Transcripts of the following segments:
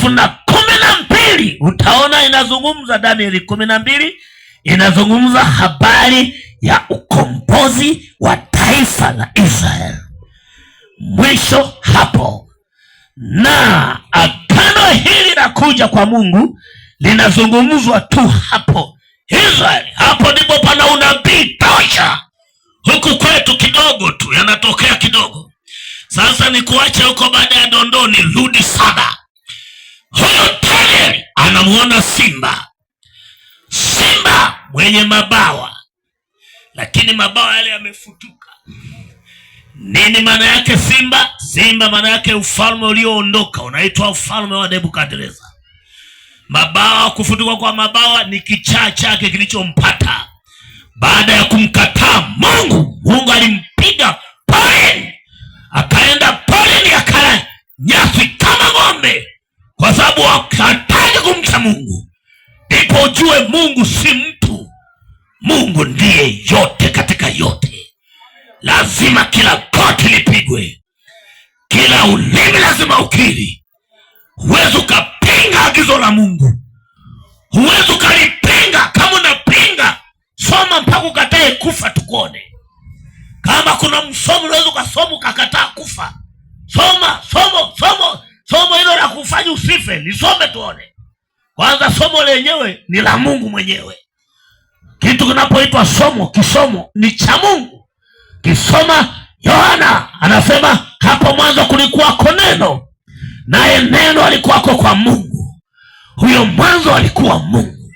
Alafu na 12 utaona inazungumza, Danieli 12 inazungumza habari ya ukombozi wa taifa la Israeli. Mwisho hapo, na agano hili la kuja kwa Mungu linazungumzwa tu hapo Israeli. Hapo ndipo pana unabii tosha. Huku kwetu kidogo tu yanatokea kidogo. Sasa ni kuache huko, baada ya dondoo ni rudi 7. Huyo Danieli anamuona simba, simba mwenye mabawa, lakini mabawa yale yamefutuka. Nini maana yake simba? Simba maana yake ufalme ulioondoka, unaitwa ufalme wa Nebukadreza. Mabawa, kufutuka kwa mabawa ni kichaa chake kilichompata baada ya kumkataa Mungu. Mungu alimpiga porini, akaenda porini akala nyasi kama ng'ombe, kwa sababu hataki kumcha Mungu. Ndipo ujue Mungu si mtu, Mungu ndiye yote katika yote. Lazima kila goti lipigwe, kila ulimi lazima ukiri. Huwezi ukapinga agizo la Mungu, huwezi ukalipinga. Kama unapinga, soma mpaka ukatae kufa tukuone. Kama kuna msomo unaweza ukasoma ukakataa kufa, soma somo somo somo hilo la kufanya usife, lisome tuone. Kwanza somo lenyewe ni la Mungu mwenyewe. Kitu kinapoitwa somo, kisomo ni cha Mungu. Kisoma Yohana anasema hapo mwanzo kulikuwako neno, naye neno alikuwako kwa Mungu, huyo mwanzo alikuwa Mungu.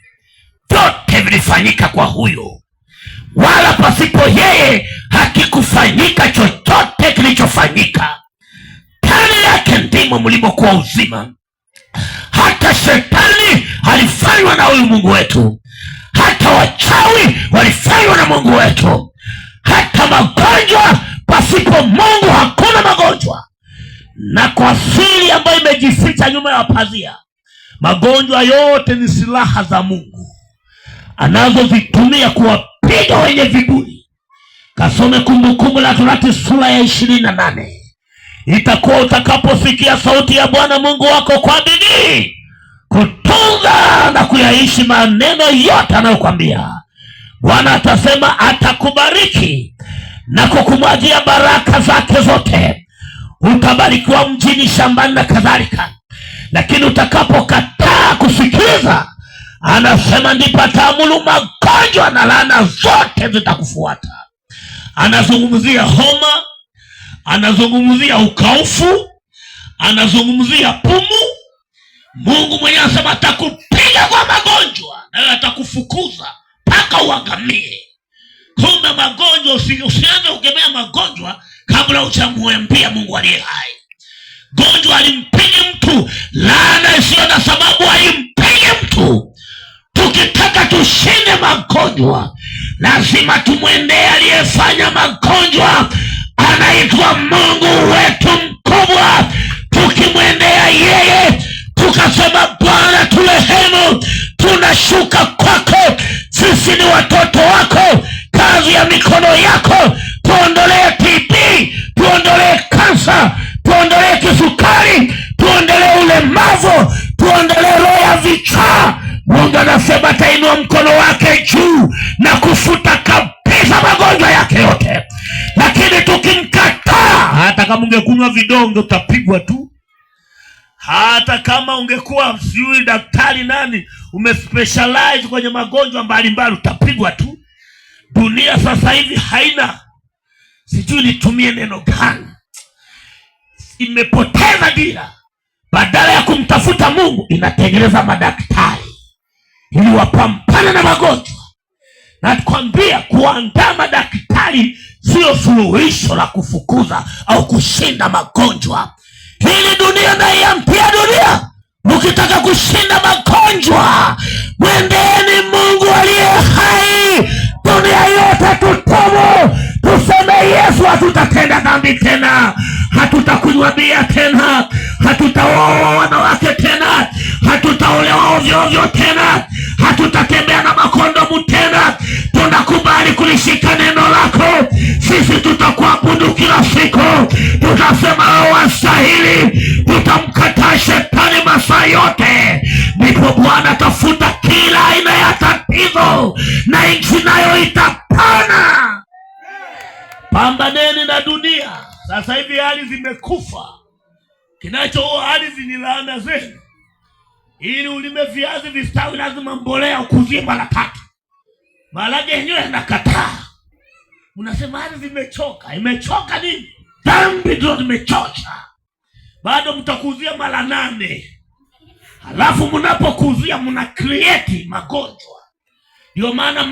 Vyote vilifanyika kwa huyo, wala pasipo yeye hakikufanyika chochote kilichofanyika. Ndani yake ndimo mlimokuwa uzima. Hata shetani alifanywa na huyu Mungu wetu, hata wachawi walifanywa na Mungu wetu, hata magonjwa. Pasipo Mungu hakuna magonjwa. Na kwa siri ambayo imejificha nyuma ya pazia, magonjwa yote ni silaha za Mungu anazozitumia kuwapiga wenye viburi. Kasome Kumbukumbu la Torati sura ya 28. Itakuwa utakaposikia sauti ya Bwana Mungu wako kwa bidii kutunza na kuyaishi maneno yote anayokwambia, Bwana atasema atakubariki na kukumwagia baraka zake zote. Utabarikiwa mjini, shambani na kadhalika. Lakini utakapokataa kusikiliza, anasema ndipo ataamuru magonjwa na laana zote zitakufuata. Anazungumzia homa, anazungumzia ukaufu, anazungumzia pumu. Mungu mwenyewe anasema atakupiga kwa magonjwa nayo atakufukuza mpaka uangamie. Kumbe magonjwa, usianze kukemea magonjwa kabla hujamwambia Mungu aliye hai. Gonjwa alimpigi mtu, laana isiyo na sababu haimpigi mtu. Tukitaka tushinde magonjwa, lazima tumwendee aliyefanya magonjwa, anaitwa Mungu wetu mkubwa. Tukimwendea yeye tukasema, Bwana turehemu, tunashuka kwako, sisi ni watoto wako, kazi ya mikono yako, tuondolee TB, tuondolee kansa, tuondolee kisukari, tuondolee ulemavu, tuondolee roho ya vichaa. Mungu anasema atainua mkono wake juu na kufuta kabisa magonjwa yake yote. Lakini tukimkataa, hata kama ungekunywa vidonge utapigwa tu, hata kama ungekuwa sijui daktari nani, umespecialize kwenye magonjwa mbalimbali, utapigwa tu. Dunia sasa hivi haina, sijui nitumie neno gani, imepoteza dira. Badala ya kumtafuta Mungu, inatengeneza madaktari ili wapambane na magonjwa. Nakwambia, kuandaa madaktari sio suluhisho la kufukuza au kushinda magonjwa. Hili dunia naiambia dunia, mkitaka kushinda magonjwa mwendeni Mungu aliye hai. Dunia yote tutubu, tuseme Yesu, hatutatenda dhambi tena, hatutakunywa bia tena, hatutaoa wanawake tena, hatutaolewa ovyo ovyo tena, hatutatembea na makondomu tena. Tunakubali kulishika neno lako. Sisi tutakuabudu kila siku, tutasema wastahili, tutamkataa shetani masaa yote, ndipo Bwana atafuta kila aina ya tatizo na nchi nayo itapona. Pambaneni na dunia. Sasa hivi ardhi zimekufa. Kinachoua ardhi ni laana zenu. Ili ulime viazi vistawi, lazima mbolea ukuzie mara tatu. Maharage yenyewe yanakataa. Unasema ardhi imechoka. Imechoka nini? Dhambi ndio zimechosha. Bado mtakuzia mara 8. Halafu mnapokuzia mna create magonjwa. Ndio maana